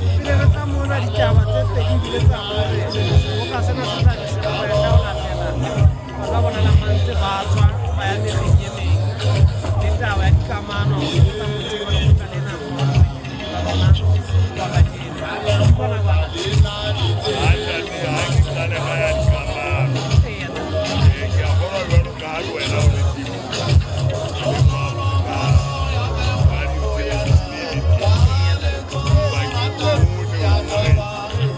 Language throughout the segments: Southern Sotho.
Pele re tla mona ditaba tse pedi ebile tsa hore seboka sena se tla be se le boehla ho latela batho ba bonalang ba ntse ba tswa ba ya mekgeng e meng le taba ya dikamano tsa motheo wa lekgotla lena ba bona ba kajeno. Utlwana jwang? Ha ntate, ha ke tlaleha ya dikamano. Eya. Ee, ke a kgolwa jwalo ka ha le wena o le teng le ka radio television e le teng. Empa ke bone hore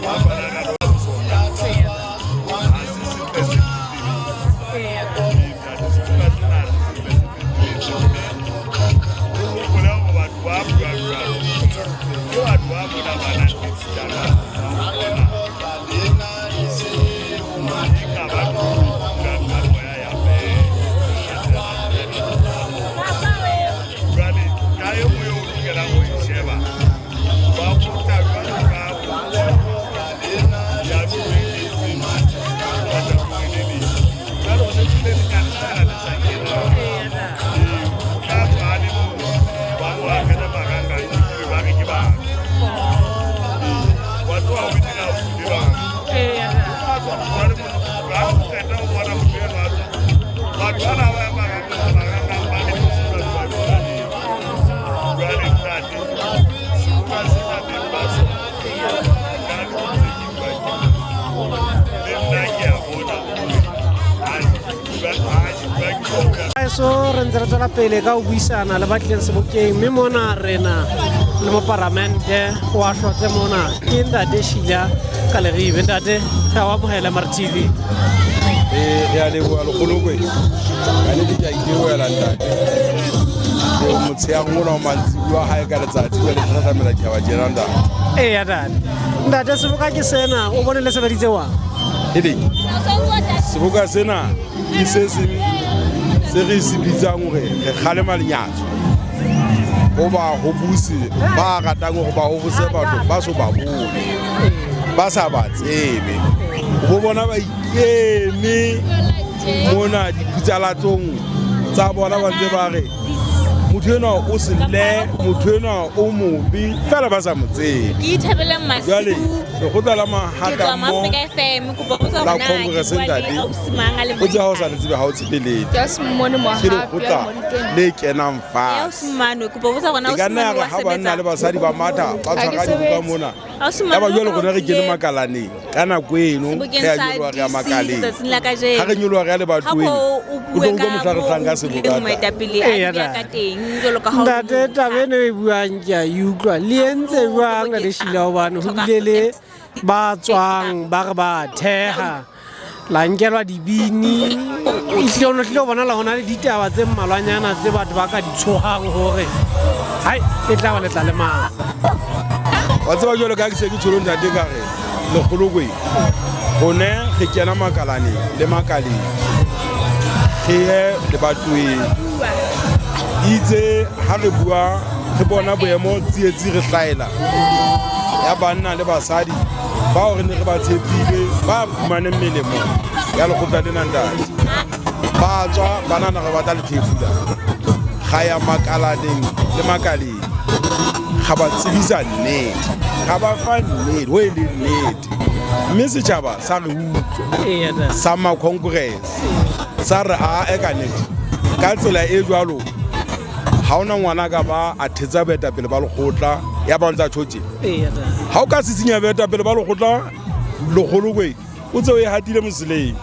ba banana ba sona ha se setle se fetelletse. Eya. Ee, ntate, seboka sena ha se setle se fetelletse mme o hopole hore batho ba buang jwalo ke batho ba mona ba nang le tshitana ya ho bona eka ba dulang ka moya ya jwale ka e nngwe eo o lokelang ho e sheba ba ruta jwalo ka ya ntho e itseng lehlakoreng le leng jwale ho setse le le ka nna le sa kenang. Ee, o tla tswa a le mong ba mo akgele marangrang ebile ba re ke batho. Ee, wa tseba ho betere ha o tlile batho. O tla tswa motho a le mong ha o qeta ho bona motho enwa a tswa batho bana ba ya marangrang ba re ke batho ba jwale ntate seboka sena beng ba sona ka ntho tse ke buang ke le nna ke a bona ha ke bua ke bua So re ntse re tswela pele ka ho buisana le ba tlileng sebokeng mme mona re na le moparamente wa hlotse mona ke ntate Sheila ka Leribe. Ntate, re a o amohela MRTV. Ee, re a leboha lekgolokwe ka nnete ke a itebohela ntate motsheang ona o mantsibuwa hae ka letsatsi jwale ke tlhatlhamela ditaba tjena ntate. Eya ntate. Ntate, seboka ke sena o bone le sebeditse wang? Ele seboka sena ke se seng se re se bitsang hore re kgalema lenyatso ho ba ho buse ba ratang hore ba hobose batho ba so ba bone ba sa ba tsebe ho bona ba ikeme mona diphutsalatsong tsa bona ba ntse ba re motho enwa o sele motho enwa o mobe fela ba sa mo tsebe. Ke ithabeleng Jwale masiu lekgotla la ke tswa mahatammo Africa FM kopa go tswa la hore na ke Congress bua le ntate ausi mang a le o tseba ha o sa mong le tsebe ha o tsebe letho Ke ausi Mmone ke Mohapi a lekgotla le mo le kenang e fatshe. ausi Mmane kopa botsa hore na E ka ausi nna ya Mmane re wa ha banna sebetsa le basadi ba matha ba Ha ke tshwara dibuka sebetse. mona ausi ya Mmane ba jwale jwalo ka rona ha re o kene tlile makalaneng ka nako eno sebokeng re a sa nyoloha re ya DC makaleng letsatsing la ha re kajeno nyoloha re ya ha lebatoweng ko o o bue tlo utlwa ka mohla re moo tlang ka o seboka tlileng moetapele a Eya dula ka ntate. teng jwalo ka ha o le Ntate, taba motjha eno e buang ke a e utlwa. Le entse jwang ntate Sheila hobane ho bile le ba tswang ba re ba theha la nkelwa dibini ehlile o no tlile ho bonala ho na le ditaba tse mmalwanyana tse batho ba ka di tshohang hore hai e tla ba letla le mang. Wa tseba jwalo ka ha ke se ke tjholo ntate ka re lekgolokwe rone re kena makalaneng le makaleng re ye lebatoweng itse ha re bua re bona boemo tsietsi re hlaela ya banna le basadi bao re ne re ba tshepile ba fumaneng melemo ya lekgotla lena ntate ba tswa ba nahana re batla lethefula ga ya makalaneng le makaleng ga ba tsebisa nnete ga ba fa nnete ho e le nnete mme setjhaba sa re utlwa Eya ntate. sa ma-congress sa re a e ka nnete ka tsela e jwalo ha ona ngwana ka ba a thetsa boetapele ba lekgotla ya ba ntsa tjho tje Eya ntate. ha o ka sisinya boetapele ba lekgotla lekgolokwe o tse o e hatile moseleng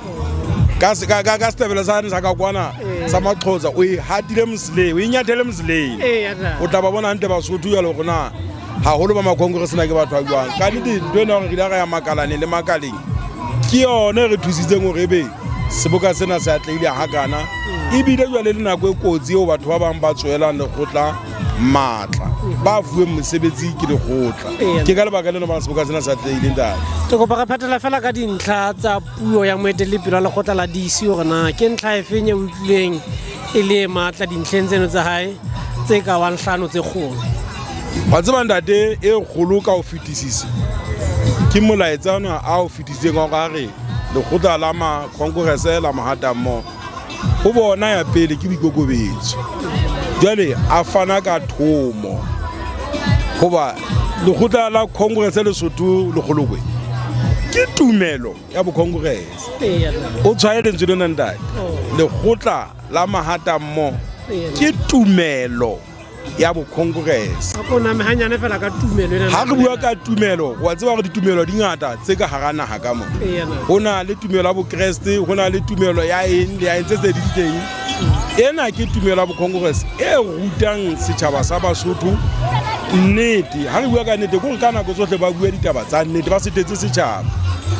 ka ka setebele sane sa ka kwana sa Maxhosa o e hatile moseleng o e nyathele moseleng Eya ntate. o tla ba bona hantle Basotho jwale hore na haholo ba ma-congress na ke batho ba jwang ka nnete ntho ena hore re ile ra ya makalaneng le makaleng ke yone e re thusitseng hore ebe seboka sena se atlehile hakana ebile jwale le nako e kotsi eo batho ba bang ba tswelang lekgotla matla ba fuweng mosebetsi ke lekgotla Eya. ke ka lebaka lena bang seboka sena se atlehile ntate. Ke kopa re phethela fela ka dintlha tsa puo ya moeteledipele wa lekgotla la DC hore na ke ntlha efeng e utlwileng e le e matla dintlheng tseno tsa hae tse ka bang hlano tse kgolo. Wa tseba ntate e kgolo ka ho fetisisa ke molaetsa ona a o fetisitseng wa hore a re lekgotla la ma-congress la mahatammoho ho bona ya pele ke boikokobetso jwale a fana ka thomo hoba Lekgotla la Congress Lesotho Lekgolokwe ke tumelo ya bocongress. Eya ntate. O tshwaye lentswe lena ntate. Oh. Lekgotla la mahatammo Eya. ke tumelo ya bocongress. A ko name hanyane fela ka tumelo ena. Ha re bua ka tumelo, wa tseba hore ditumelo di ngata tse ka hara naha ka mona. Eya ntate. Ho na le tumelo ya bokreste, ho na le tumelo ya eng le ya eng tse tse di teng. Ena ke tumelo ya bocongress e rutang setjhaba sa Basotho nnete. Ha re bua ka nnete, ke hore ka nako tsohle ba bue ditaba tsa nnete, ba se tetse setjhaba,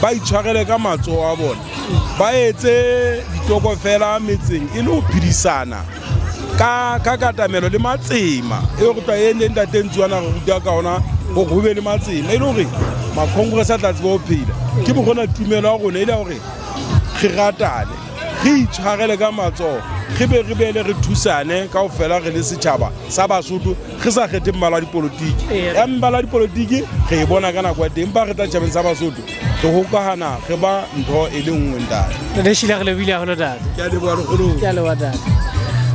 ba itshwarele ka matsoho a bona, ba etse ditokofela metseng e le ho phedisana ka katamelo le matsema eo re tla e leng ntate Ntsuana re ruta ka ona hore ho be le matsema e le hore macongress a tla tseba ho phela. Ke mokgona tumelo ya rona e le ya hore re ratane, re itshwarele ka matsoho, re be re bele re thusane kaofela re le setjhaba sa Basotho, re sa kgethe mmala wa dipolotiki. Ya mmala wa dipolotiki re e bona ka nako ya teng, empa re tla tjhabeng sa Basotho re hokahana, re ba ntho e le nngwe ntate. Ntate Shila, re lebohile haholo ntate. Ke a leboha lekgolo. Ke a leboha ntate.